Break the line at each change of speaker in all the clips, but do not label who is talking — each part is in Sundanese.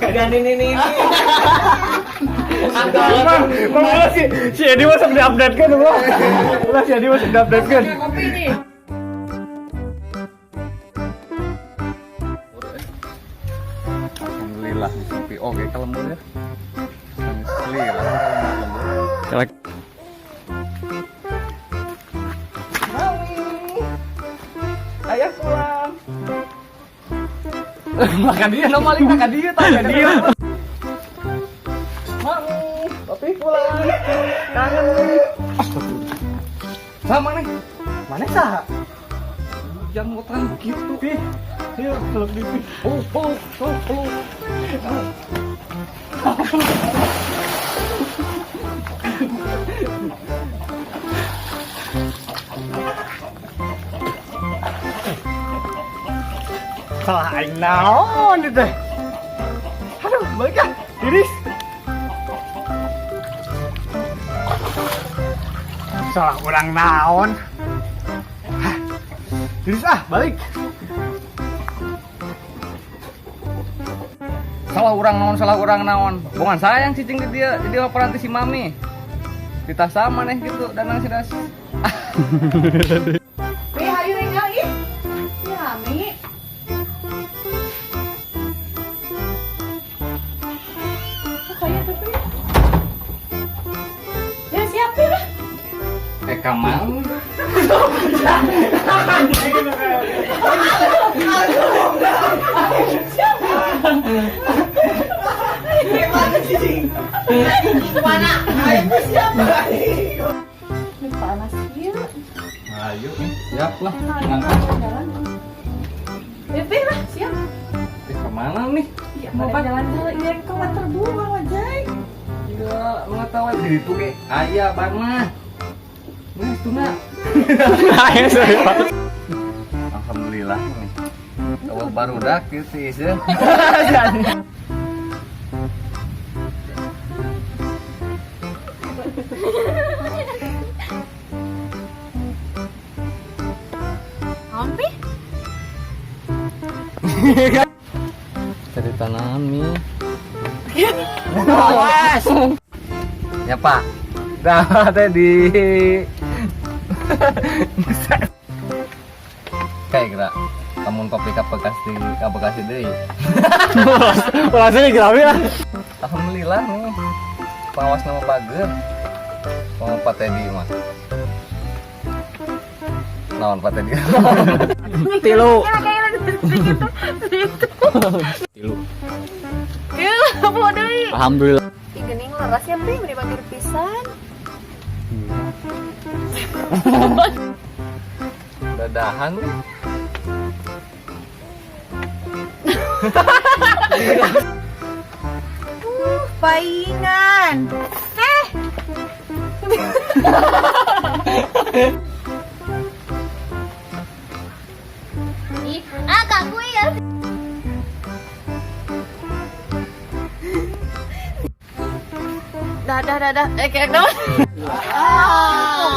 Ganti ini.
Bang, bang, ulah si si Edi mah sok diupdate kan ulah. Ulah si Edi mah sok diupdate kan.
Kopi nih.
Alhamdulillah di kopi oke kalau lembur ya. Alhamdulillah lembur.
Kelek.
Mami. Ayah pulang. Makan dia normal makan dia tak dia. Mami, papi pulang. Kangen nih. Sama nih. Mana sah? Jangan muteran gitu.
Pi. Yuk, peluk di pi.
Peluk, peluk, peluk, peluk.
Salah aing naon ieu teh. Aduh, balik ah. Tiris. Salah urang naon. Hah. Tiris ah, balik.
Salah urang naon, salah urang naon. Bukan sayang cicing di dia, jadi mah peranti si mami. Kita sama nih gitu, danang si das.
Pi, hayu tinggal ih. Ya, Mi. Oh, kayak tuh, Pi. Ya, siap, Pi lah.
Eh kamang.
Mana? Ayo siapa?
Ini panas ieu.
Ayo, siap lah.
Enak, jalan. Pi, lah, siap.
Eh kemana nih?
Iya, mau jalan-jalan. Iya, ke waterboom, Wajay.
Iya, lu nggak tahu di itu ke. Ayah, ban mah. Nih, tuna.
Ayo, sorry, Pak.
Alhamdulillah nih. Kalau baru dak gitu sih.
Naon, Pi?
Cari tanam nih. Awas. Ya Pak. Dah tadi. Kayak kira kamu kopi ka Bekasi ka Bekasi deui.
Ulah sini grawi lah.
Alhamdulillah nih. Pengawas nama bager. Mau Pak Teddy mah. Naon Pak Teddy?
Tilu.
Kayaknya gitu.
Tilu.
Iya, mau deui.
Alhamdulillah.
Ih, geuning leres ya, Pi, meni bageur pisan.
Dadahan nih.
Paingan. Eh. Ih, ah kaku ya. Dadah, dadah. Eh, kayak dong.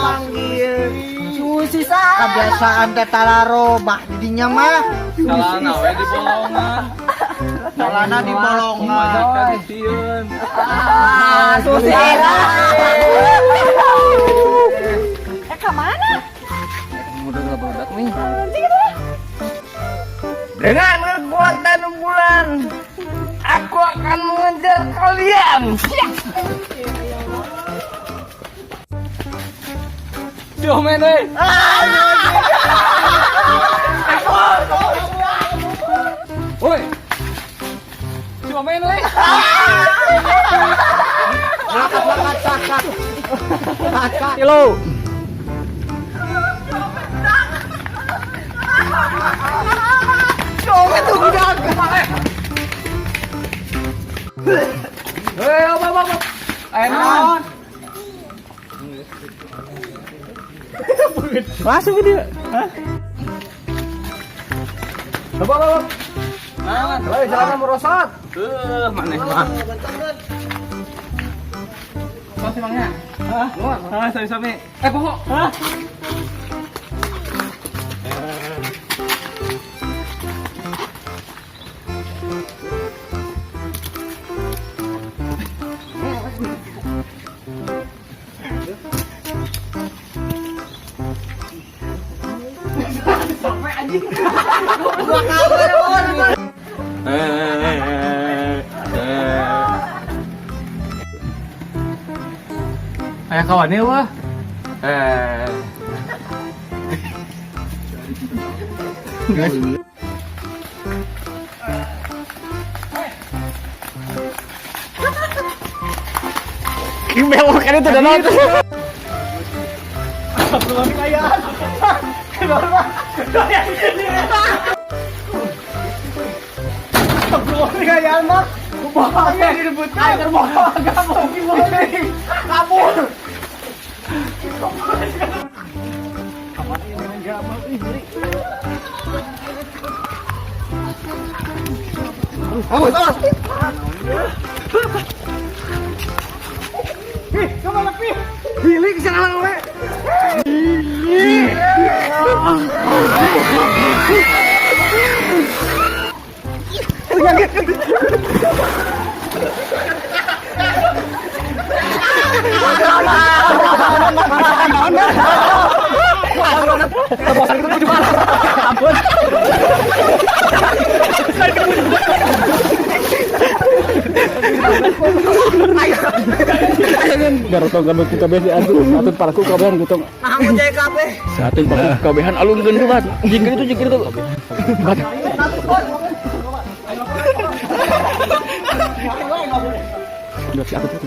Panggil. Susi kebiasaan teh talarobah didinya mah.
Salana we di bolongan.
Celana di bolongan.
Majakan sieun.
Ah, Susi.
Eh, ke mana?
Udah barudak nih. Dengan kekuatan bulan, aku akan mengejar kalian. Jomen, weh. Woi. Jomen, weh.
Tilu.
Hei, apa apa apa. Ayo, naon?
Langsung ke dia. Hah?
Apa apa apa. Naon? Woi, celana merosot. Maneh mah. Tos emangnya?
Hah?
Nuhun.
Ah, sami-sami.
Eh, poho.
Hah?
Aya kawannya wah. Eh.
Belok kan itu dan itu. Garotong kabeh ku kabeh diatur, atun paraku kabehan gotong.
Nah, mau jaya kabeh.
Satu paraku kabehan alunkeun tuh, Bat. Jingkir itu, jingkir itu. Bat. Udah si aku tuh.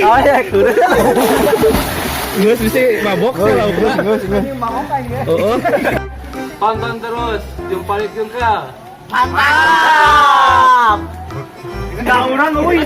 Oh ya, kudu.
Geus bisa mabok sih lah. Geus, geus. Heeh.
Tonton terus Jumpalic Jungkal.
Mantap.
Dauran euy.